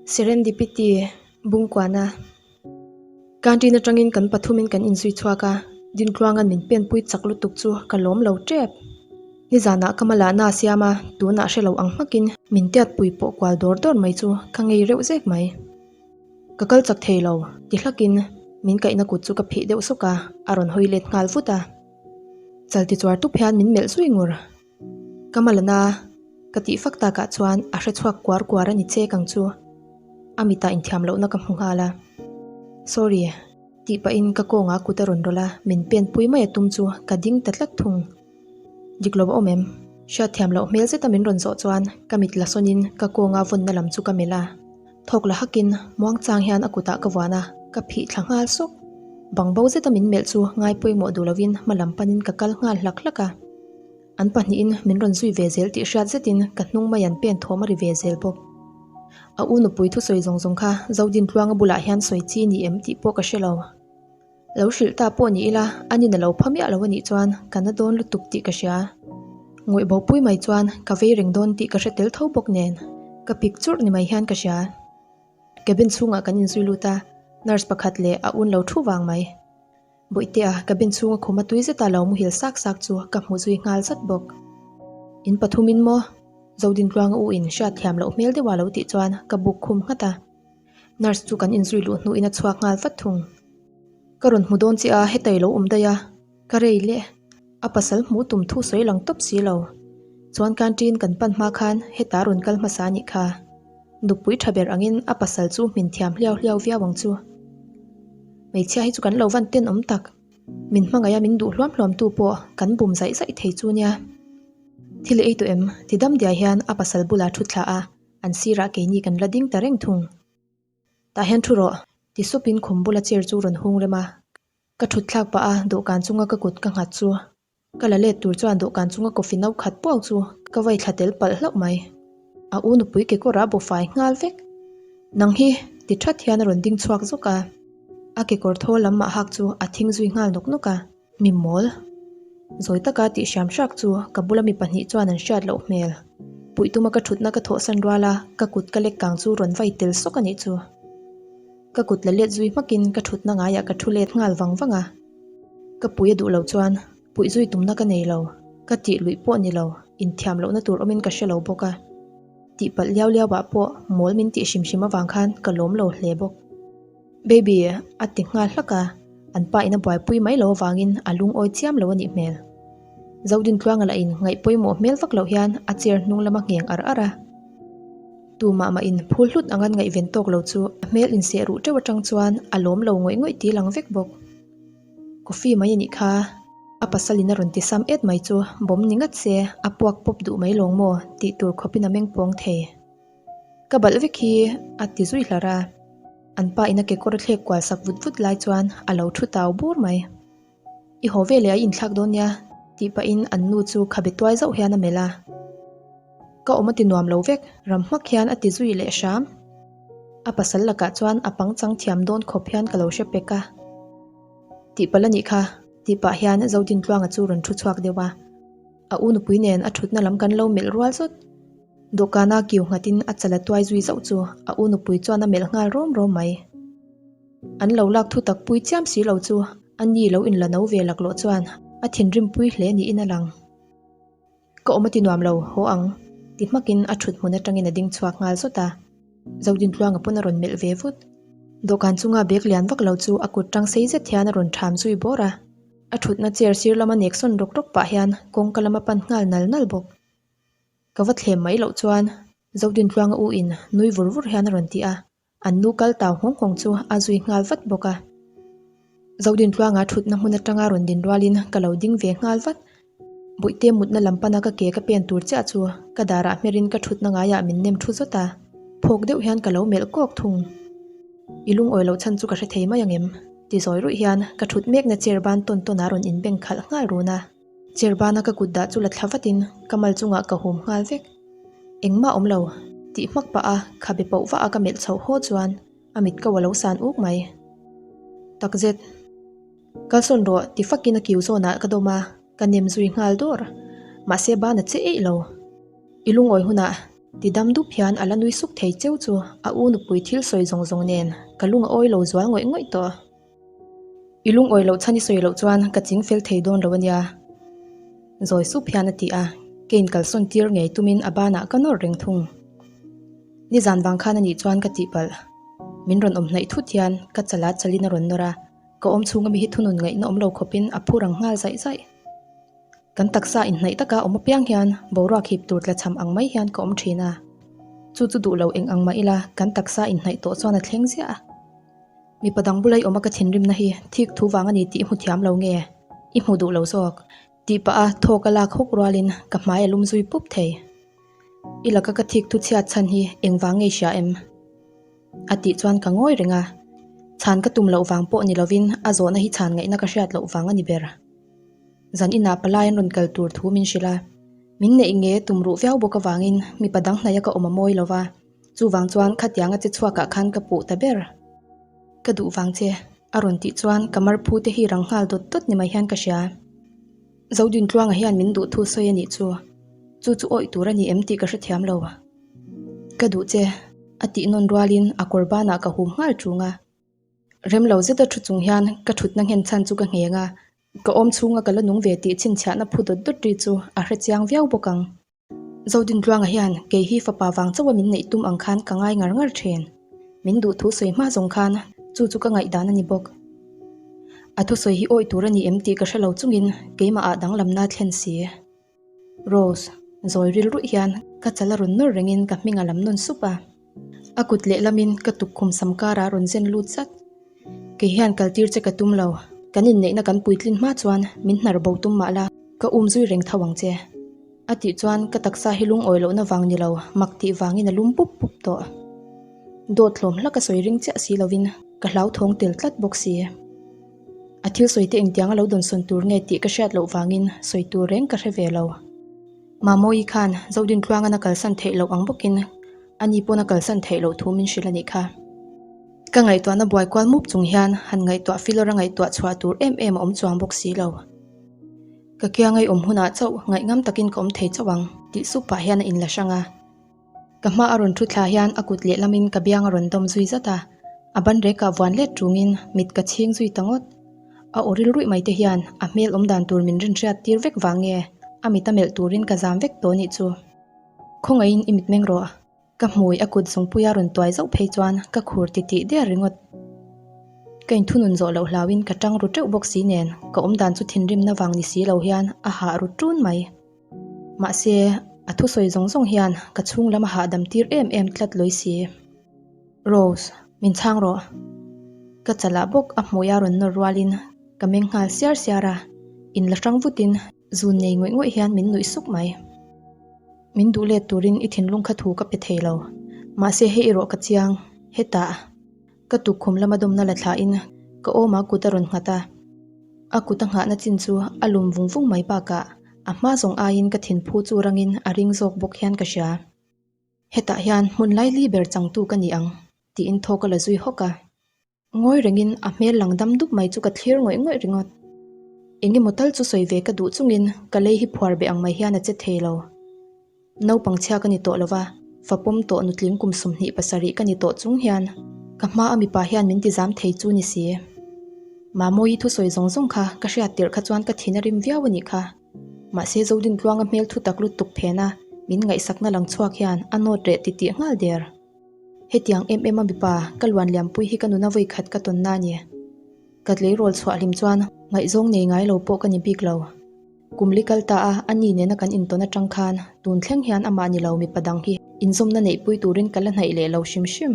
Serendipity Bungkuana Canteen atangin kan pathumin kan inzui chhuak a, Dintluanga'n min penpui chak lutuk chu ka lawm lo tep. Nizanah ka malahna a siam a, tunah hre lo ang hmakin min tiatpui pawh kual dawr dawr mai chu ka ngei reuh zek mai. Ka kal chak thei lo, ti hlakin min kaihna kut chu ka phih deuh sawk a, a rawn hawi let nghal vut a. Chal ti chuar tup hian min melh zui ngur. Ka malana ka tih fak takah chuan a hre chhuak kuar kuar a ni chek ang chu. A mitah inthiam lohna ka hmu nghal a. Sorry, tih pahin ka kawngah kut a rawn rawlh a, min pen pui mai a tum chu ka ding ta tlat thung. Dik lo a awm em? Hriatthiam loh hmel zeta min rawn zawh chuan ka mit la sawnin ka kawnga vawnna lam chu ka melh a. Thawk la hakin muang chang hian a kutah ka vuan a, ka phih thla nghal sawk. Bang bo zeta min melh chu ngai pawimawh duh lovin hma lam panin ka kal nghal hlak hlak a. An pahnihin min rawn zui ve zel tih hriat zetin ka hnung mai an pen thawm a ri ve zel bawk. A u nupui thusawi zawng zawng kha Zodintluanga bulah hian sawi chi ni em tih pawh ka hre lo. Lo hrilh ta pawh ni ila, a nin a lo pha miah lo a nih chuan ka na dawn lutuk tih ka hria. Ngawih bo pui mai chuan ka vei reng dawn tih ka hre tel tho bawk nen, ka pik churh ni mai hian ka hria. Cabin chhungah kan inzui lut a, nurse pakhat leh a un lo thu vang mai. Bawihtea, cabin chhunga khuma tui zeta lo muhil sak sak chu ka hmu zui nghal zat bawk. In pathumin maw? Zodintluanga u in hriat thiam loh hmel deuha lo tih chuan ka buk khum nghat a. Nurse chu kan inzui luh hnuin a chhuak nghal vat thung. Ka rawn hmu dawn che a, hetei lo awm daih a, ka rei leh. A pasal hmuh tum thu sawi lang tawp si lo. Chuan canteen kan pan hma khan heta rawn kal hmasa a nih kha. Nupui tha ber angin a pasal chu hmin thiam hliau hliau viau ang chu. Hmeichhia hi chu kan lo van tenawm tak. Min hmangaih a min duh hluam hluam tu pawh kan bum zaih zaih thei chu nia. Thil ei tawh em? Ti dam diai hian a pasal bulah thu thlah a. An sirah keini kan la ding ta reng thung. Tah hian thu rawh, ti supin khum bula chair chu rawn hung rem a. Ka thut thlak pah a, dawhkan chunga ka kut ka nghat chu. Ka la let tur chuan dawhkan chunga coffee no khat puau chu ka vai thla tel palh hlauh mai. A u nupui kekawr a bawfai nghal vek. Nang hi, ti that hian a rawn ding chhuak zawk a. A kekawr thawl lam mah hak chu a thing zui nghal nawk nawk a. Mi mawl. Zawi taka tih hriam hrak chu ka bula mi pahnih chuan an hriat loh hmel. Puih tuma ka thutna ka thawhsan rual a, ka kut ka lek kang chu rawn vai tel sawk a nih chu. Ka kut la let zui hmakin ka thutna ngaiah ka thu let nghal vang vang a. Ka pui a duh loh chuan puih zui tumna ka nei lo, ka tih luih pawh ni lo, inthiam lohna tur awmin ka hre lo bawk a. Tihpalh liau liau ah pawh mawl min tih hrim hrim avang khan ka lawm lo hle bawk. Baby, a ti nghal hlak a, an pa in a buaipui mai lo avangin a lungawi chiam lo a nih hmel. Zodintluanga lah in ngaih pawimawh hmel vak loh hian a chair hnung lama ngheng ar ar a. Tumah mah in phul hlut ang an ngaihven tawk lo chu a hmel inseh ruh teuh atang chuan a lawm lo ngawih ngawih ti lang vek bawk. Coffee mai a nih kha, a pasal in a rawn ti sam et mai chu bawm ni ngat se a puak pawp duh mai lawng maw tih tur khawpin a meng pawng thei. Ka balh vek hi a ti zui hlar a, an pa in a kekawr a thlek kual sak vut vut lai chuan a lo thu tau bur mai. I haw ve leh a inthlak dawn nia tih pahin an nu chu khabe tuai zauh hian a melh a. Ka awm a ti nuam lo vek, ram hmak hian a ti zui leh hram. A pasal lakah chuan a pangchang thiam dawn khawp hian ka lo hre pek a. Tihpalh a nih kha tih pah hian Zodintluanga chu rawn thu chhuak deuh a. A u nupui nen a thutna lam kan lo melh rual zawt. Dawhkana kiu nghatin a chal a tuai zui zauh chu a u nupui chuan a melh nghal rawm rawm mai. An lo lak thu tak pui chiam si lo chu a ni lo inla no ve laklawh chuan a thinrim pui hle niin a lang. Ka awm a ti nuam lo, haw ang, ti hmakin a thut hmun atangin a ding chhuak nghal zawt a. Zodintluanga pawn a rawn melh ve vut. Dawhkan chunga bag lian vak lo chu a kut tang sei zet hian a rawn ṭham zui bawr a. A thutna chair sir lama nek sawn rawk rawk pah hian kawngka lama pan nghal nal nal bawk. Ka va thlem mai loh chuan Zodintluanga u in nui vur vur hian a rawn ti a, an nu kal tau nghawng nghawng chu a zui nghal vat bawk a. Zodintluanga thutna hmun atanga rawn din rualin ka lo ding ve nghal vat. Bawihte mutna lam pana ka ke ka pen tur chiah chu ka darah hmerin ka thutna ngaiah min nem thu zawt a, phawk deuh hian ka lo melh kawk thung. I lungawi loh chhan chu ka hre thei mai ang em? Ti zawi ruih hian ka thut mekna chair ban tawn tawn ah rawn inbeng khalh nghal run a. Chair bana ka kut dah chu la thla vatin ka mal chungah ka hum nghal vek. Engmah awm lo, tih hmak pah a khabe pauh vah a ka melh chhoh haw chuan a mit ko a lo san uk mai. Takzet. Kalsawn rawh ti fakin a kiu zawnah ka dawm a, ka nem zui nghal dawr. Mahse bana che eih lo. I lungawi hunah. Ti dam dup hian a la nui suk thei cheu chu a u nupui thil sawi zawng zawng nen ka lung a awi lo zual ngawih ngawih tawh. I lungawi loh chhan i sawi loh chuan ka ching fel thei dawn lo a nia. Zawi sup hian a ti a, keiin kalsawn tir ngei tumin a banah ka nawr reng thung. Nizan vang khan a nih chuan ka tihpalh. Min rawn awm hnaih thut hian ka chala chalin a rawn nawr a, ka awm chhunga mi hi thunun ngaihna awm lo khawpin a phur ang nghal zaih zaih. Kan taksa inhnaih taka awm apiang hian boruak hip tur tlachham ang mai hian ka awm thin a, chu chu duh lo eng ang mah ila kan taksa inhnaih tawh chuan a thleng ziah a. Mipa dang bula i awm a ka thinrimna hi thik thu vang a ni tih i hmu thiam lo nge? I hmu duh lo zawk. Tih pah a thawk a lak hawk rualin ka hmai a lum zui pup thei. I laka ka thik thu chhiat chhan hi engvang nge i hria em? A tih chuan ka ngawi reng a. Chhan ka tum loh vang pawh ni lovin a zawhna hi chhan ngaihna ka hriat loh vang a ni ber. Zan inah palai an rawn kal tur thu min hrilh a. Min neih nge tum ruh viau bawk avangin mipa dang hnaih a ka awm a mawi lo va. Chuvang chuan khatianga che chhuakah khan ka puh ta ber. Ka duh vang che, a rawn tih chuan ka mar phu te hi rang nghal dawt dawt ni mai hian ka hria. Zodintluanga hian min duh thu sawi a nih chu. Chu chu awih tur a ni em tih ka hrethiam lo. Ka duh che, a tih nawn rualin a kawr banah ka hum nghal ṭung a. Rem lo zeta thu chung hian ka thutna nghen chhan chu ka ngheng a, ka awm chhunga ka la nung ve tih chhinchhiahna phu dawt dawt ri chu a hrechiang viau bawk ang. Zodintluanga hian kei hi fapa vang chauha min neih tum ang khan ka ngai ngar ngar thin. Min duh thu sawi hma zawng khan chu chu ka ngaihdan a ni bawk. A thusawi hi awih tur a ni em tih ka hre lo chungin keimah ah danglamna thlen si. Rose, zawi ril ruih hian ka chal a rawn nawr rengin ka hming a lam nawn sup a. A kut lehlamin ka tukkhum sam karah a rawn zen lut zat. Kei hian kaltir che ka tum lo, kan inneihna kan puitlin hma chuan min hnar bo tum mah la, ka um zui reng tho ang che. A tih chuan ka taksa hi lungawi lohna vang ni lo, mak tih vangin a lum pup pup tawh. Dawt hlawm hlak a sawi ring chiah si lovin ka hlauthawng tel tlat bawk si. A thil sawi te engtiang a lo dawnsawn tur nge tih ka hriat loh vangin sawi tur reng ka hre ve lo. Mamawii khan Zodintluangan a kalsan theih loh ang bawkin ani pawn a kalsan theih loh thu min hrilh a nih kha. Ka ngaihtuahna buai kual mup chung hian han ngaihtuah filawr a ngaihtuah chhuah tur em em a awm chuang bawk si lo. Ka kianga i awm hunah chauh ngaihngam takin ka awm thei chauh ang tih sup pah hian a inla hrang a. Ka hma a rawn thu thla hian a kut lehlamin ka biang a rawn dawm zui zat a, a ban rekah vuan let tungin mit ka chhing zui ta ngawt. A aw ril ruih mai te hian a hmel awm dan tur min rinhriat tir vek vang nge a mit a melh turin ka zam vek tawh nih chu. Khawngaihin i mit meng rawh. Ka hmui a kut zungpuia rawn tuai zauh phei chuan ka khur ti tih der ringawt. Ka inthunun zawh loh hlauhin ka tang ru teuh bawk si nen ka awm dan chu thinrimna vang ni si lo hian a hah ru ṭun mai. Mahse, a thusawi zawng zawng hian ka chhung lam a hahdam tir em em tlat lawi si. Rose, min chhang rawh. Ka chalah bawk a hmui a rawn nawr rualin ka meng nghal siar siar a, inla hrang vutin zun nei ngawih ngawih hian min nuih suk mai. Min duh let turin i thinlung kha thu ka pe thei lo. Mahse hei erawh ka chiang, hetah. Ka tukkhum lama dawmna la thlahin ka awmah kut a rawn nghat a. A kut a nghahna chin chu a lum vung vung mai bakah a hma zawng aiin ka thinphu chu rangin a ring zawk bawk hian ka hria. Hetah hian hmun laili ber changtu ka ni ang tiin thaw ka la zui hawk a. Ngawi rengin a hmel lang dam dup mai chu ka thlir ngawih ngawih ringawt. Eng emaw tal chu sawi ve ka duh chungin ka lei hi phuar beh ang mai hian a che thei lo. Naupang chhia ka ni tawh lo va, fapawm tawh nutling kum 27 ka ni tawh chung hian ka hma a mipa hian min ti zam thei chu ni si. Mamawii thusawi zawng zawng kha ka hriat tirh kha chuan ka thin a rim viau a nih kha. Mahse Zodintluanga hmel thu tak lutuk phen a min ngaihsakna lang chhuak hian a nawt reh titih nghal der. Hetiang em em a mipa ka luan liampui hi ka nuna vawikhat ka tawn na a ni. Ka tleirawl chhuah hlim chuan ngaihzawng nei ngai lo pawh ka ni bik lo. Kum li kal ta a, a ni nena kan intawn atang khan tun thleng hian amah ni lo mipa dang hi inzawmna neihpui turin ka la hnaih leh lo hrim hrim.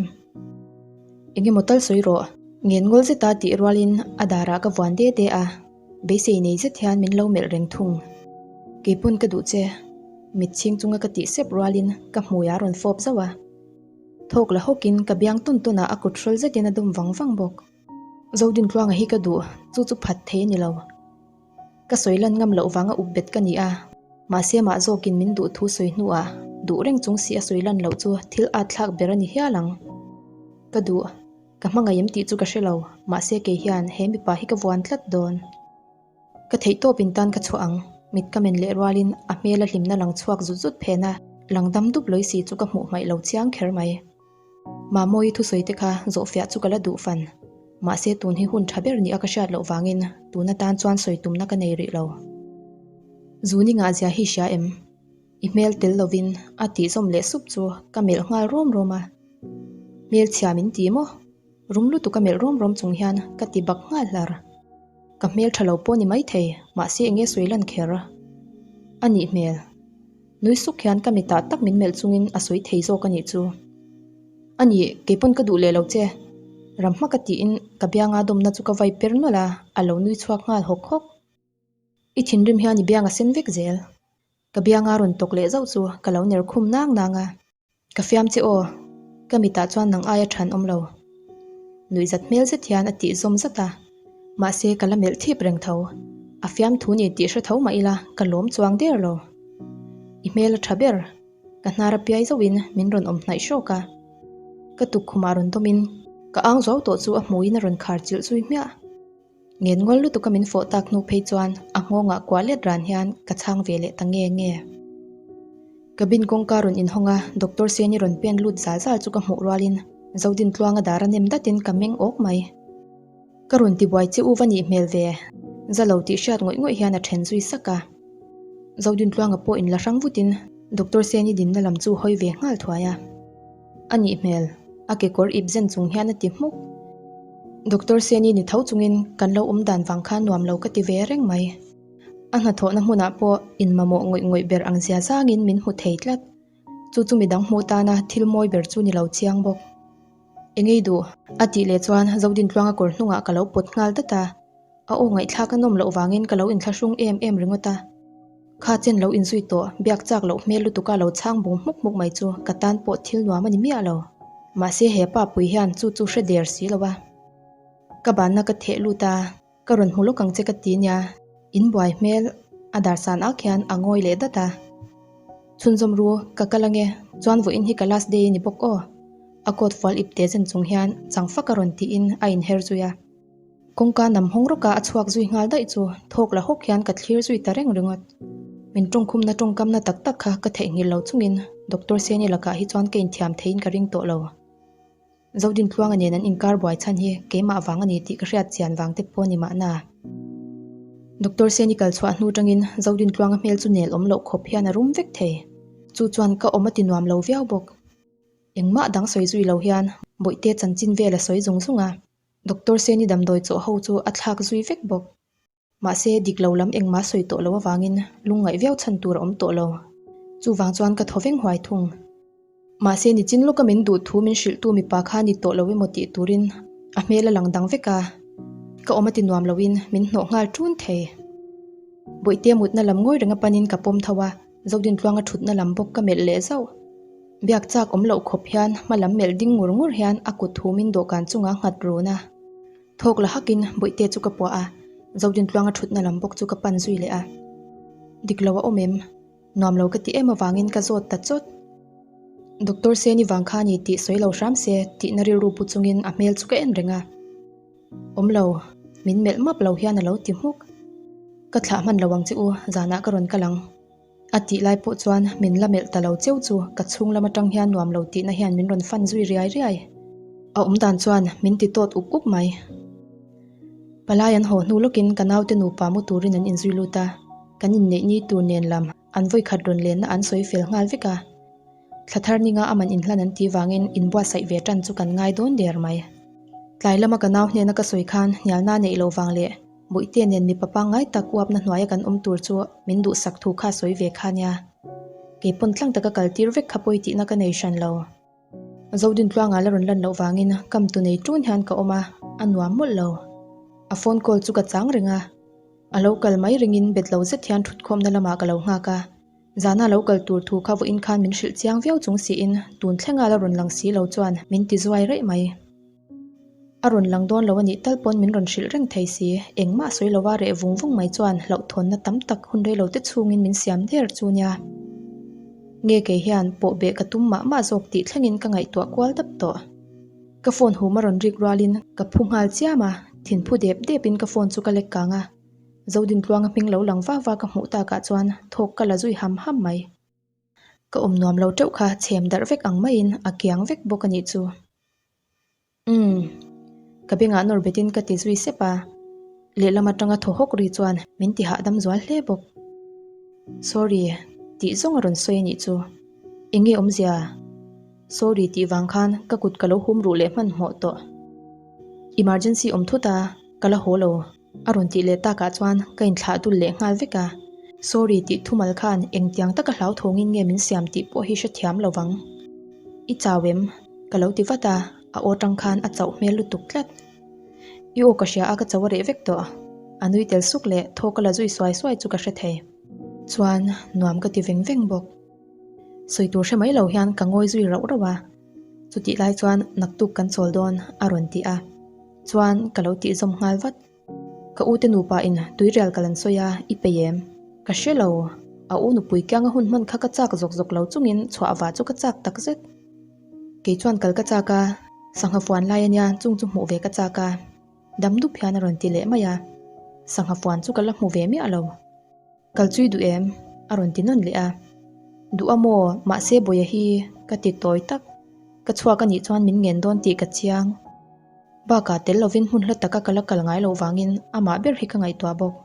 Eng emaw tal sawi rawh. Ngen ngawl zeta tih rualin a darah ka vuan de de a, beisei nei zet hian min lo melh reng thung. Keipawn ka duh che. Mit chhing chunga ka tih sep rualin ka hmui a rawn fawp zauh a. Thawk la hawkin ka biang tawn tawnah a kut hrawl zetin a dawm vang vang bawk. Zodintluanga hi ka duh, chu chu phat thei a ni lo. Ka sawi lan ngam loh vanga up bet ka ni a, mahse mah zawkin min duh thu sawi hnuah duh reng chung si a sawi lan loh chu thil at thlak ber a ni hial ang. Ka duh, ka hmangaih em tih chu ka hre lo, mahse kei hian he mipa hi ka vuan tlat dawn. Ka theih tawp in tan ka chhuah ang, mit ka men leh rualin a hmel a hlimna lang chhuak zut zut phen a. Lang dam dup lawi si chu ka hmuh hmaih lo chiang kher mai. Mamawii thusawi te kha zawhfiah chu ka la duh fan. Mahse tun hi hun tha ber nia ka hriat loh vangin tun atan chuan sawi tumna ka nei rih lo. Zuni ngahzia hi hria em? I hmel tel lovin a tih zawm leh sup chu ka melh nghal rawm rawm a. Hmelchhia min ti maw? Rum lutuk a melh rawm rawm chung hian ka ti bak nghal hlar. Ka hmel tha lo pawh ni maithei, mahse enge sawi lan kher a nih hmel. Nui suk hian ka mitah tak min melh chungin a sawi thei zawk a nih chu. A nih, keipawn ka duh leh lo che. Ram hma ka tiin ka bianga dawmna chu ka vai per nawlh a, a lo nui chhuak nghal hawk hawk. I thinrim hian i biang a sen vek zel. Ka bianga rawn tawk leh zauh chu ka lo ner khum nang nang a. Ka fiam che aw, ka mitah chuan nang aia than awm lo. Nuihzat hmel zet hian a tih zawm zat a, mahse ka la melh thip reng tho. A fiam thu ni tih hre tho mah ila ka lawm chuang der lo. I hmel a tha ber, ka hnar a piai zauhin min rawn awm hnaih hrawk a. Ka tukkhumah rawn dawmin ka ang zuau tawh chu a hmuiin a rawn khar chilh zui hmiah. Ngen ngawl lutuk a min fawh tak hnu phei chuan a nghawngah kuah let ran hian ka chhang ve leh ta nge nge. Cabin kawngka rawn inhawng a, Doctor Seni rawn pen lut zal zal chu ka hmuh rualin Zodin tluanga dar a nem datin ka meng awk mai. Ka rawn tibuai che u va nih hmel ve, za lo tih hriat ngawih ngawih hian a then zui sak a. Zodin tluanga pawh inla hrang vutin Doctor Seni dinna lam chu hawi ve nghal thuai a. A nih hmel, a kekawr ip zen chung hian a ti hmuk. Doctor Seni ni tho chungin kan lo awm dan vang khan nuam lo ka ti ve reng mai. A hnathawhna hmunah pawh in mamawh ngawih ngawih ber ang zia zangin min hmu thei tlat. Chu chu midang hmuh tana thil mawi ber chu ni lo chiang bawk. Engei duh? A tih leh chuan Zodintluanga kawr hnungah ka lo pawt nghal dat a. A aw ngaihthlak a nawm loh vangin ka lo inthlahrung em em ringawt a. Kha chen lo inzui tawh, biak chak loh hmel lutuka lo chhang bung hmuk hmuk mai chu ka tan pawh thil nuam a ni miah lo. Mahse he pa pui hian chu chu hre der si lo a. Ka banna ka theh lut a, ka rawn hmu lawk ang che ka ti nia, in buai hmel a dar san ak hian a ngawi leh dat a. Chhunzawm ru, ka kal ange, chuan vawiin hi ka last day a ni bawk aw. A coat fual ip te zen chung hian chang fak a rawn tiin a inher zui a. Kawngka nam hawng rawka a chhuak zui nghal daih chu thawk la hawk hian ka thlir zui ta reng ringawt. Min tawngkhumna tawngkamna tak tak kha ka theihnghilh lo chungin Doctor Seni lakah hi chuan ka inthiam theiin ka ring tawh lo. Zodintluanga nen an inkar buai chhan hi keimah vang a ni tih ka hriat chian vang te pawh a ni mahna. Doctor Seni kal chhuah hnu tangin Zodintluanga hmel chu nel awm loh khawp hian a rum vek thei. Chu chuan ka awm a ti nuam lo viau bawk. Engmah dang sawi zui lo hian Bawihte chanchin vel a sawi zung zung a. Doctor Seni damdawi chawh ho chu a thlak zui vek bawk. Mahse, dik lo lam engmah sawi tawh lo avangin lungngaih viau chhan tur a awm tawh lo. Chuvang chuan ka thaw veng huai thung. Mahse, nichin lawka min duh thu min hrilhtu mipa kha ni tawh lo emaw tih turin a hmel a lang dang vek a. Ka awm a ti nuam loin min hnawh nghal ṭun thei. Bawihte mutna lam ngawi renga panin ka pawm tho a, Zodintluanga ṭhutna lam bawk ka melh leh zauh. Biak chak awm loh khawp hian hma lam melh ding ngur ngur hian a kut humin dawhkan chungah nghat run a. Thawk la hakin Bawihte chu ka puah a, Zodintluanga thutna lam bawk chu ka pan zui leh a. Dik lo a awm em? Nuam lo ka ti em avangin ka zawt ta chawt. Doctor Seni vang kha ni tih sawi lo hram se tihna rilru pu chungin a hmel chu ka en reng a. Awm lo, min melh map lo hian a lo ti hmuk. Ka thlah hman lo ang che u, zanah ka rawn kal ang. A tih lai pawh chuan min la melh ta lo cheu chu ka chhung lam atang hian nuam lo tihna hian min rawn fan zui riai riai. A awm dan chuan min ti tawt up up mai. Palai an haw hnu lawkin ka naute nupa mu turin an inzui lut a, kan inneih ni tur nen lam an vawikhat rawn lenna an sawi fel nghal vek a. Thla thar ninga aman inhlan an tih vangin inbuatsaih ve tan chu kan ngai dawn der mai. Tlai lama ka nau hnena ka sawi khan hnialna neih loh vang leh Bawihte nen mipa pangngai tak uapna hnuaia kan awm tur chu min duhsak thu kha sawi ve kha nia. Kei pawn tlang taka kal tir vek kha pawi tihna ka nei hran lo. Zodintluanga la rawn lan loh vangin kam tu nei ṭun hian ka awm a, a nuam mawlh lo. A phone call chu ka chang reng a. A lo kal mai ringin bet lo zet hian ṭhutkhawmna lamah ka lo nghak a. Zana lo kal tur thu kha vawiin khan min hrilh chiang viau chung siin tun thlenga la rawn lang si lo chuan min ti zuai raih mai. A rawn lang dawn lo a nih tal pawn min rawn hrilh reng thei si. Engmah sawi lova reh vung vung mai chuan hlauhthawnna tam tak hun rei lo te chhungin min siam der chu nia. Nge kei hian pawh beh ka tum mah mah zawk tih thlengin ka ngaihtuah kual dap tawh. Ka phone hum a rawn rik rualin ka phu nghal chiam a, thinphu dep depin ka phone chu ka lek kang a. Zodintluanga hming lo lang vak vak ka hmuh takah chuan thawk ka la zui ham ham mai. Ka awm nuam lo teuh kha chhem darh vek ang maiin a kiang vek bawk a nih chu. Umm. Ka bengah nawr betin ka ti zui sep a, lehlam atanga thaw hawk ri chuan min ti hahdam zual hle bawk. Sorry, tih zawng a rawn sawi a nih chu. Eng nge awmzia? Sorry tih vang khan ka kut ka lo hum ruh leh hmanhmawh tawh. Emergency awm thut a, ka la haw lo. A rawn tih leh takah chuan ka inthlah dul leh nghal vek a, Sorry tih thumal khan engtiang taka hlauthawngin nge min siam tih pawh hi hrethiam lo vang. I chau em? Ka lo ti vat a, a aw tang khan a chauh hmel lutuk tlat. I aw ka hria a ka chau a reh vek tawh. A nui tel suk leh thaw ka la zui suai suai chu ka hre thei. Chuan nuam ka ti veng veng bawk. Sawi tur hre mai lo hian ka ngawi zui rauh rauh a. Chutih lai chuan naktuk kan chawl dawn a rawn ti a, chuan ka lo tih zawm nghal vat. Ka u te nupa in tuirial ka lan sawi a, i pei em? Ka hre lo, a u nupui kianga hun hman kha ka chak zawk zawk lo chungin chhuah vah chu ka chak tak zet. Kei chuan kal ka chak a, sangha fuan lai ania chung chu hmuh ve ka chak a, dam dup hian a rawn ti leh mai a, sangha fuan chu ka la hmu ve miah lo. Kal chui duh em? A rawn ti nawn leh a. Duh a maw? Mahse Bawia hi ka ti tawi tak. Ka chhuak a nih chuan min ngen dawn tih ka chiang. Bakah tel lovin hmun hla taka ka la kal ngai loh vangin amah ber hi ka ngaihtuah bawk.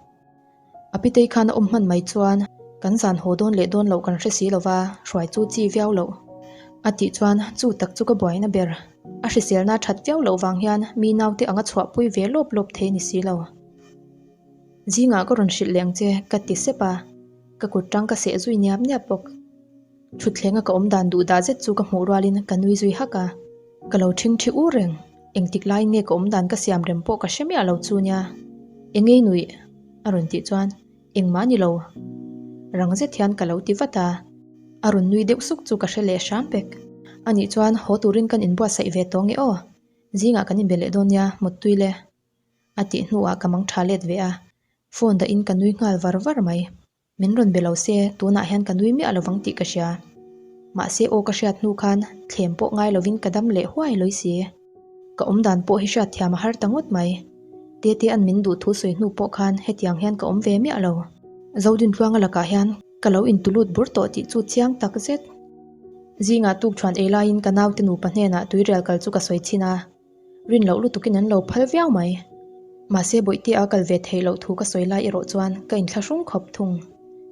A pitei khan a awm hman mai chuan kan zan haw dawn leh dawn loh kan hre si lova hruai chu chi viau loh. A tih chuan chu tak chu ka buaina ber. A hriselna that viau loh vang hian mi naute anga chhuahpui ve lawp lawp thei ni si lo. Zingah ka rawn hrilh leh ang che ka ti sep a, ka kut tang ka seh zui niap niap bawk. Thutthleng a ka awm dan duh dah zet chu ka hmuh rualin ka nui zui hak a, ka lo ṭhing ṭhi ur reng. Engtik laiin nge ka awm dan ka siam rem pawh ka hre miah lo chu nia. Engei nuih? a rawn tih chuan engmah ni lo. Rang zet hian ka lo ti vat a, a rawn nui deuh suk chu ka hre leh hram pek. Anih chuan haw turin kan inbuatsaih ve tawh nge aw? Zingah kan inbe leh dawn nia, mawttui le. A tih hnuah ka mang tha let ve a, phone dahin ka nui nghal var var mai. Min rawn be lo se, tunah hian ka nui miah lovang tih ka hria. Mahse aw ka hriat hnu khan thlem pawh ngai lovin ka dam leh huai lawi si. Ka awm dan pawh hi hriat thiam a har ta ngawt mai. Tete an min duh thu sawi hnu pawh khan hetiang hian ka awm ve miah lo. Zodintluanga lakah hian ka lo intulut bur tawh tih chu chiang tak zet. Zingah tukṭhuan ei laiin ka naute nupa hnenah tuirial kal chu ka sawi chhin a. Rin loh lutukin an lo phal viau mai. Mahse Bawihtea a kal ve theih loh thu ka sawi lai erawh chuan ka inthlahrung khawp thung.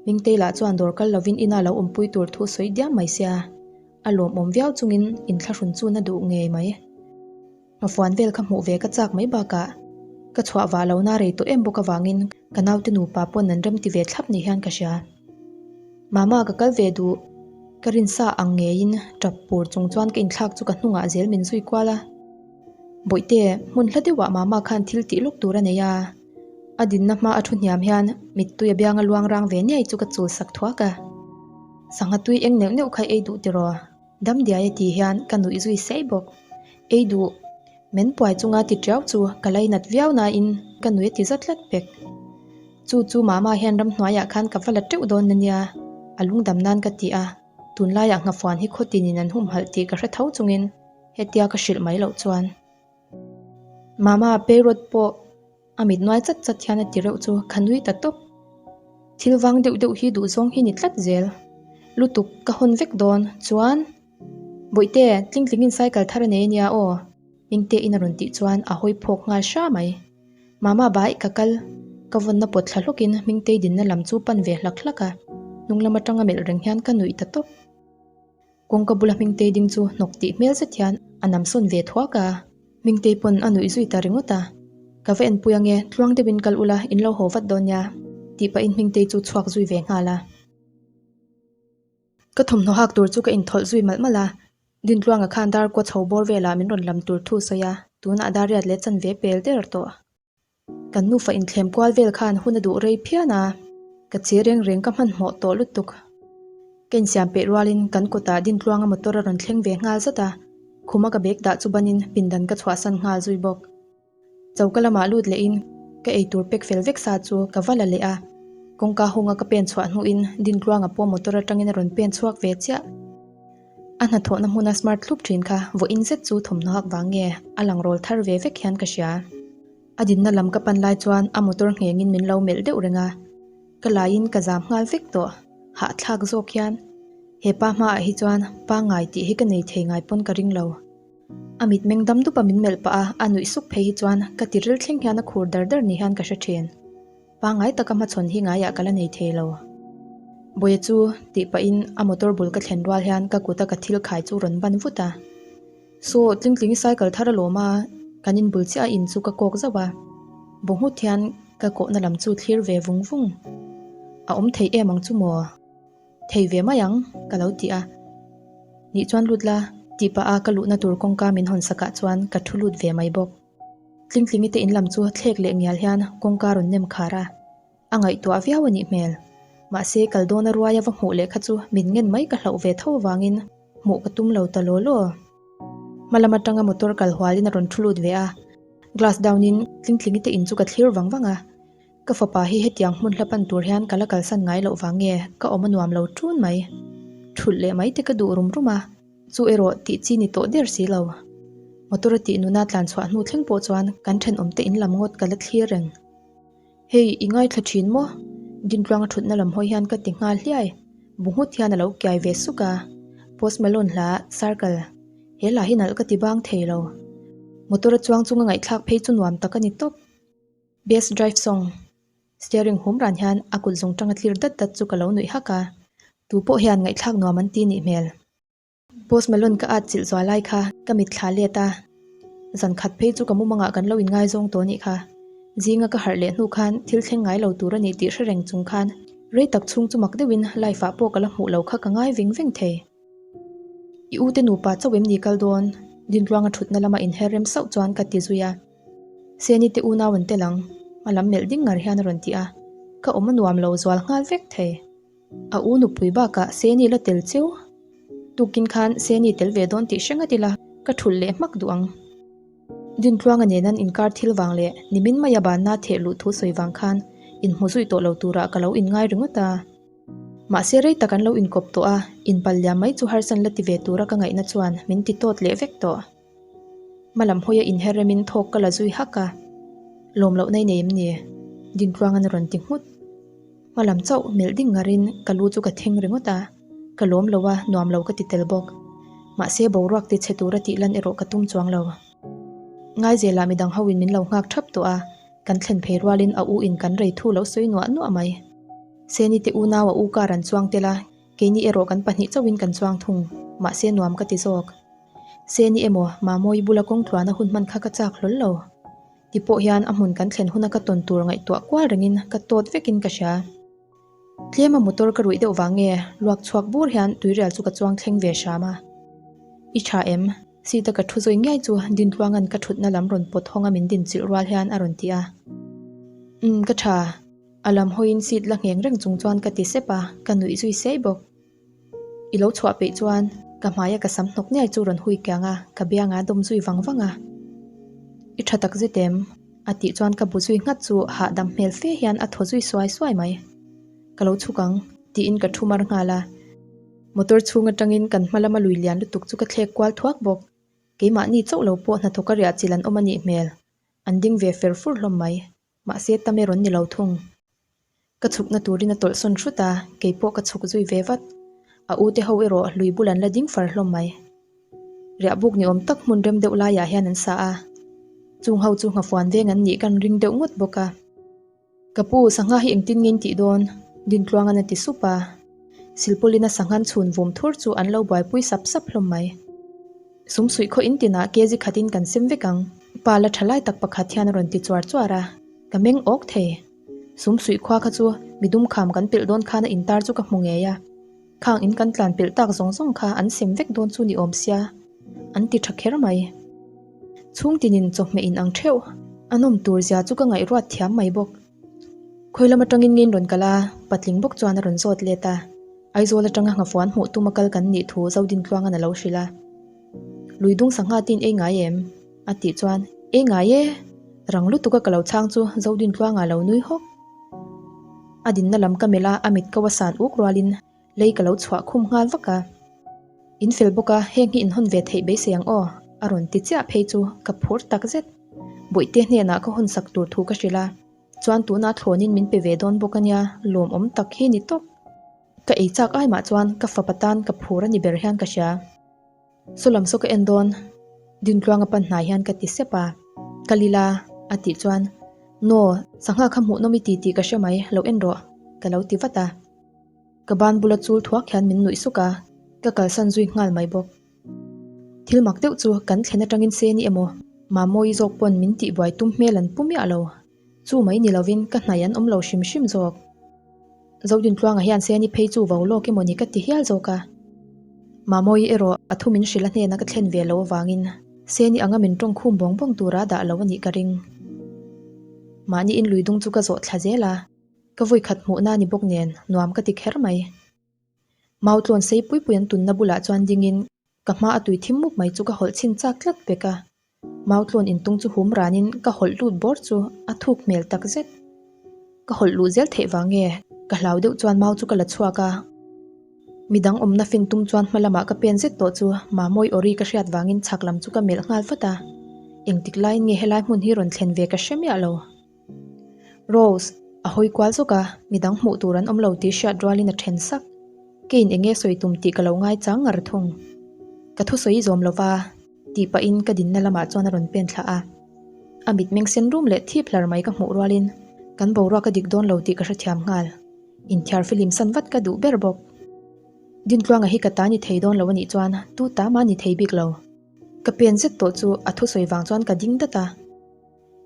Mingtei lah chuan dawr kal lovin ina lo awmpui tur thu sawi diam mai sia. A lawmawm viau chungin inthlahrun chu na duh ngei mai. Hmafuan vel kha hmuh ve ka chak mai bakah ka chhuah vah lohna rei tawh em bawk avangin ka naute nupa pawn an remti ve thlap ni hian ka hria. Mama ka kal ve duh. Ka rinsa ang ngeiin tap pur chung chuan ka inthlak chu ka hnungah zel min zui kual a. Bawihte, hmun hla deuhah mama khan thil tih lawk tur a nei a. A dinna hma a thu hniam hian mittui a bianga luang rang ve niai chu ka chul sak thuak a. Sangha tui eng neuh neuh kha ei duh tiraw? Dam diai a tih hian ka nuih zui saih bawk. Ei duh. Men puai chunga ti tiau chu ka lainat viau nain ka nui a ti zat tlat pek. Chu chu mama hian ramhnuaiah khan ka va la teuh dawn ania, a lungdam nan ka ti a, tunlaiah nghafuan hi khawtinin an humhalh tih ka hre tho chungin hetia ka hrilh mai loh chuan. Mama payroll pawh a mit nuai chat chat hian a ti reuh chu ka nui ta tawp. Thil vang deuh deuh hi duhzawng hi ni tlat zel. Lutuk ka hawn vek dawn chuan Bawihte, tlingtlingin cycle thar a nei ania aw, Mingte in a rawn tih chuan a hawi phawk nghal hra mai. Mama bai ka kal, ka vawnna pawt thla hlawkin Hmingtei dinna lam chu pan ve hlak hlak a, hnung lam atanga melh reng hian ka nuih ta tawp. Kawngka bula Hmingtei ding chu hnawk tih hmel zet hian a nam sawn ve thuak a, Hmingtei pawn a nuih zui ta ringawt a. Ka va enpui ange, tluang deuhin kal ula in lo haw vat dawn nia, tih pahin Hmingtei chu chhuak zui ve nghal a. Ka thawmhnaw hak tur chu ka inthawlh zui malh malh a, Dintluanga khan dar kua chho bawr velah min rawn lam tur thu sawi a, tunah dar riat leh chanve pel der tawh. Kan nufa inthlem kual vel khan hun a duh rei phian a, ka che reng reng ka hmanhmawh tawh lutuk. Ka insiam peih rualin kan kawtah Dintluanga motor a rawn thleng ve nghal zat a, khuma ka bag dah chu banin pindan ka chhuahsan nghal zui bawk. Choka lamah lut lehin ka eitur pek fel vek sa chu ka va la leh a, kawngka hawnga ka pen chhuah hnuin Dintluanga pawh motor atangin a rawn pen chhuak ve chiah. A hnathawhna hmuna smart thlup thin kha vawiin zet chu thawmhnaw hak vang nge a lang rawl thar ve vek hian ka hria. A dinna lam ka pan lai chuan a motor nghengin min lo melh deuh reng a, ka laiin ka zam nghal vek tawh, hahthlak zawk hian. He pa hmaah hi chuan pangngai tih hi ka nei thei ngai pawn ka ring lo. A mitmeng dam dup a min melh pah a, a nuih suk phei hi chuan ka tiril thleng hian a khur dar dar ni hian ka hre thin. Pangngai taka hmachhawn hi ngaiah ka la nei thei lo. Bawia chu tih pahin a motor bul ka thlen rual hian ka kuta ka thil khai chu rawn ban vut a. Saw, Tlingtlingi cycle thar a lawm a, kan inbul chiah a in chu ka kawk zauh a. Bawnghnut hian ka kawhna lam chu thlir ve vung vung. A awm thei em ang chu maw? Thei ve mai ang, ka lo ti a. Nih chuan lut la, tih pah a ka luhna tur kawngka min hawn sakah chuan ka thu lut ve mai bawk. Tlingtlingi te in lam chu thlek leh ngial hian kawngka rawn nem khar a. A ngaihtuah viau a nih hmel. Mahse kal dawna ruaia va hmuh leh kha chu min ngen mai ka hlauh ve tho avangin hmuh ka tum lo ta law law. Hma lam atanga motor kal hualin a rawn thu lut ve a. Glass down in Tlingtlingi te in chu ka thlir vang vang a. Ka fapa hi hetiang hmun hla pan tur hian ka la kalsan ngai loh vang nge ka awm a nuam lo ṭun mai. Thulh leh mai te ka duh rum rum a, chu erawh tih chi ni tawh der si lo. Motor a tih nuna tlan chhuah hnu thleng pawh chuan kan thenawmte in lam ngawt ka la thlir reng. Hei, i ngaithla thin maw? Dintluanga thutna lam hawi hian ka ti nghal hliai. Bu nghut hian a lo kiai ve suk a. Post Malone hla, Circle. He hla hi nalh ka ti bang thei lo. Motor a chuang chunga ngaihthlak phei chu nuam tak a ni tawp. Best drive song. Steering hum ran hian a kut zawng tanga tlir dat dat chu ka lo nuih hak a. Tu pawh hian ngaihthlak nuam an ti nih hmel. Post Malone ka at chilh zual lai kha ka mit thla let a. Zan khat phei chu ka mumangah kan lo inngaizawng tawh nih kha. Zinga ka harh leh hnu khan thil thleng ngai lo tur a nih tih hre reng chung khan rei tak chhung chu mak deuhin life ah pawh ka la hmuh lo kha ka ngai veng veng thei. I u te nupa chauh em ni kal dawn? Dintluanga thutna lama inher rem sauh chuan ka ti zui a. Seni te unau an tel ang, a lam melh ding ngar hian a rawn ti a, ka awm a nuam lo zual nghal vek thei. A u nupui bakah Seni la tel cheu. Tukin khan Seni tel ve dawn tih hre ngat ila ka thulh leh hmak duh ang. Dintluanga nen an inkar thil vang leh nimin maia banna theh luh thu sawi vang khan inhmu zui tawh lo turah ka lo inngai ringawt a. Mahse rei tak an lo inkawp tawh a, inpal liam mai chu harsan la ti ve tura ka ngaihna chuan min ti tawt leh vek tawh. Hmalam hawia inher remin thawk ka la zui hak a, Lawm loh nei nei em ni? Dintluangan a rawn ti nghut. Hmalam chauh melh ding ngarin ka lu chu ka theng ringawt a, ka lawm lo a, nuam lo ka ti tel bawk. Mahse boruak ti chhe tura tih lan erawh ka tum chuang lo. Ngaizelah midang hoin min lo nghak thap tawh a, kan thlen phei rualin a u in kan rei thu lo sawi nuah nuah mai. Seni te unau a u kar an chuang tel a, keini erawh kan pahnih chauhin kan chuang thung, mahse nuam ka ti zawk. Seni emaw, Mamawi bula kawng tluana hun hman kha ka chak hlawl lo. Ti pawh hian a hmun kan thlen huna ka tawn tur ngaihtuah kual rengin ka tawt vekin ka hria. Tlema motor ka ruih deuh vang nge luak chhuak bur hian tuirial chu ka chuang thleng ve hram a. I tha em? Seat a ka thu zawi ngiai chu Dintluanga'n ka thutna lam rawn pawt hawnga min dinchilh rual hian a rawn ti a. Umm ka tha. A lam hawiin seat la ngheng reng chung chuan ka ti sep a, ka nuih zui sei bawk. I lo chhuah peih chuan ka hmaia ka sam hnawk niai chu rawn hui kiang a, ka bianga dawm zui vang vang a. I tha tak zet em? A tih chuan ka bu zui nghat chu hahdam hmel fe hian a thaw zui suai suai mai. Ka lo chhuk ang, tiin ka thu mar nghal a. Motor chhung atangin kan hma lama lui lian lutuk chu ka thlek kual thuak bawk. Keimahni chauh lo pawh hnathawk a riah chilh an awm a nih hmel. An ding ve fer fur hlawm mai. Mahse tam e rawn ni lo thung. Ka chhukna turin a tawlh sawn hrut a, kei pawh ka chhuk zui ve vat. A u te ho erawh hlui bul an la ding far hlawm mai. Riah buk ni awm tak hmun rem deuh laiah hian an sa a. Chung ho chu nghafuan veng an nih kan ring deuh ngawt bawk a. Ka pu, sangha hi engtin nge in tih dawn? Dintluangan a ti sup a. Silpawlina sanghan chhun vum thur chu an lo buaipui sap sap hlawm mai. Sum suih khaw in tinah kg khatin kan sem vek ang, pa la tha lai tak pakhat hian a rawn ti chuar chuar a, ka meng awk thei. Sum suih khua kha chu midum kham kan pelh dawn khan a intar chu ka hmu ngei a, khang in kan tlan pelh tak zawng zawng kha an sem vek dawn chu ni awm sia, an ti tha kher mai. Chhung tinin chawhmeh in ang theuh, a nawm tur zia chu ka ngaihruat thiam mai bawk. Khawi lam atangin nge in rawn kal a? Patling bawk chuan a rawn zawt let a. Aizawl atanga nghafuan hmuh tuma kal kan nih thu Zodintluangan a lo hrilh a. Lui dung sangha te in ei ngai em? A tih chuan, Ei ngai e! Rang lutuk a ka lo chhang chu Zodintluanga lo nui hawk. A dinna lam ka melh a, a mit ko a san uk rualin lei ka lo chhuah khum nghal vak a. In fel bawk a, heng hi in hawn ve theih beisei ang aw, a rawn ti chiah phei chu ka phur tak zet. Bawihte hnenah ka hawn sak tur thu ka hrilh a, chuan tunah thlawnin min pe ve dawn bawk a nia, lawmawm tak hi ni tawp. Ka ei chak ai mah chuan ka fapa tan ka phur a ni ber hian ka hria. Saw lam saw ka en dawn, Dintluanga pan hnai hian ka ti sep a, Ka lila a tih chuan, Naw, sangha kha hmuhnawm i ti tih ka hre mai, lo en rawh, ka lo ti vat a. Ka ban bula chul thuak hian min nuih suk a, ka kalsan zui nghal mai bawk. Thil mak deuh chu kan thlen atangin se ni emaw, Mamawii zawk pawn min tihbuai tum hmel an pu miah lo. Chu mai ni lovin ka hnai an awm lo hrim hrim zawk. Zodintluanga hian Seni phei chu vo lawk emaw ni ka ti hial zawk a. Mamawii erawh a thu min hrilh a hnena ka thlen ve lo avangin Seni anga min tawng khum bawng bawng tura dah lo a nih ka ring. Mahni in lui dung chu ka zawh thla zel a, ka vawi khat hmuhna ni bawk nen nuam ka ti kher mai. Mau tlawn sei pui pui an tunna bulah chuan dingin ka hma a tui thim mup mai chu ka hawlh chhin chak tlat pek a. Mau tlawn intung chu hum ranin ka hawlh lut bawr chu a thuk hmel tak zet. Ka hawlh luh zel theih vang nge ka hlau deuh chuan mau chu ka la chhuak a. Midang awmna fin tum chuan hma lamah ka pen zet tawh chu Mamawi awri ka hriat vangin chhak lam chu ka melh nghal vat a. Engtik laiin nge helai hmun hi rawn thlen ve ka hre miah lo. Rose, a hawi kual zawk a, midang hmuh tur an awm lo tih hriat rualin a then sak. Keiin eng nge sawi tum tih ka lo ngai chang ngar thung. Ka thusawi i zawm lo va, tih pahin ka dinna lamah chuan a rawn pen thlah a. A mitmeng sen rum leh thip hlar mai ka hmuh rualin kan boruak a dik dawn lo tih ka hrethiam nghal. Inthiar filim san vat ka duh ber bawk. Dintluanga hi ka ta ni thei dawn lo a nih chuan tu ta mah ni thei bik lo. Ka pen zet tawh chu a thusawi vang chuan ka ding dat a.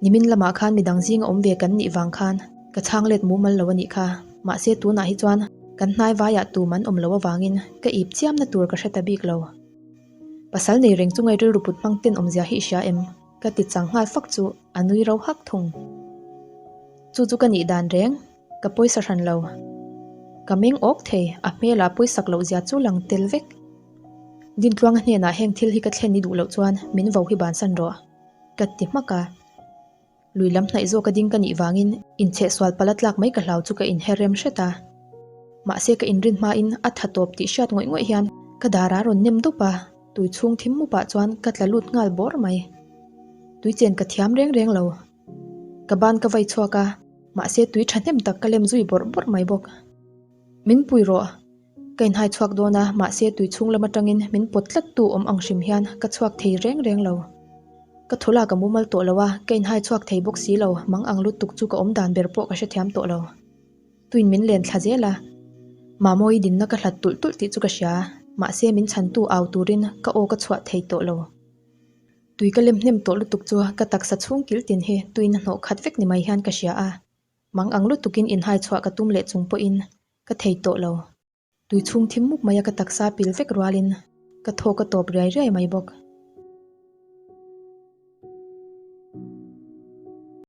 Nimin lamah khan midang zinga awm ve kan nih vang khan ka chhang let mumal lo a nih kha. Mahse tunah hi chuan kan hnai vaiah tum an awm lo avangin ka ip chiamna tur ka hre ta bik lo. Pasal nei reng chunga i rilru put hmang ten awmzia hi i hria em? Ka ti chang nghal fak chu a nui ro hak thung. Chu chu ka nih dan reng, ka pawisa hran lo. Ka meng awk thei, a hmelah pawisak loh zia chu lang tel vek. Dintluanga hnenah heng thil hi ka thlen i duh loh chuan min vo hi bansan rawh. Ka ti hmak a. Lui lam hnaih zawk a ding ka nih vangin inchheh sual pala tlak mai ka hlau chu ka inher rem hret a. Mahse ka inrin hmain a tha tawp tih hriat ngawih ngawih hian ka dar a rawn nem dup a, tui chhung thim mupah chuan ka tla lut nghal bawr mai. Tui chen ka thiam reng reng lo. Ka ban ka vai chhuak a, mahse tui thahnem tak ka lem zui bawrh bawrh mai bawk. Min pui rawh. Ka inhai chhuak dawn a, mahse tui chhung lam atangin min pawt tlat tu awm ang hrim hian ka chhuak thei reng reng lo. Ka thaw lak a mumal tawh lo a, ka inhai chhuak thei bawk si lo, mang ang lutuk chu ka awm dan ber pawh ka hrethiam tawh lo. Tuin min len thla zel a, Mamawi dinna ka hlat tulh tulh tih chu ka hria, mahse min chhantu au turin ka aw ka chhuah thei tawh lo. Tui ka lem hnem tawh lutuk chu ka taksa chhung kil tin hi tuin a hnawh khat vek ni mai hian ka hria a, mang ang lutukin inhai chhuah ka tum leh chung pawhin Ka thei tawh lo. Tui chhung thim mup mai a ka taksa pil vek rualin ka thaw ka tawp riai riai mai bawk.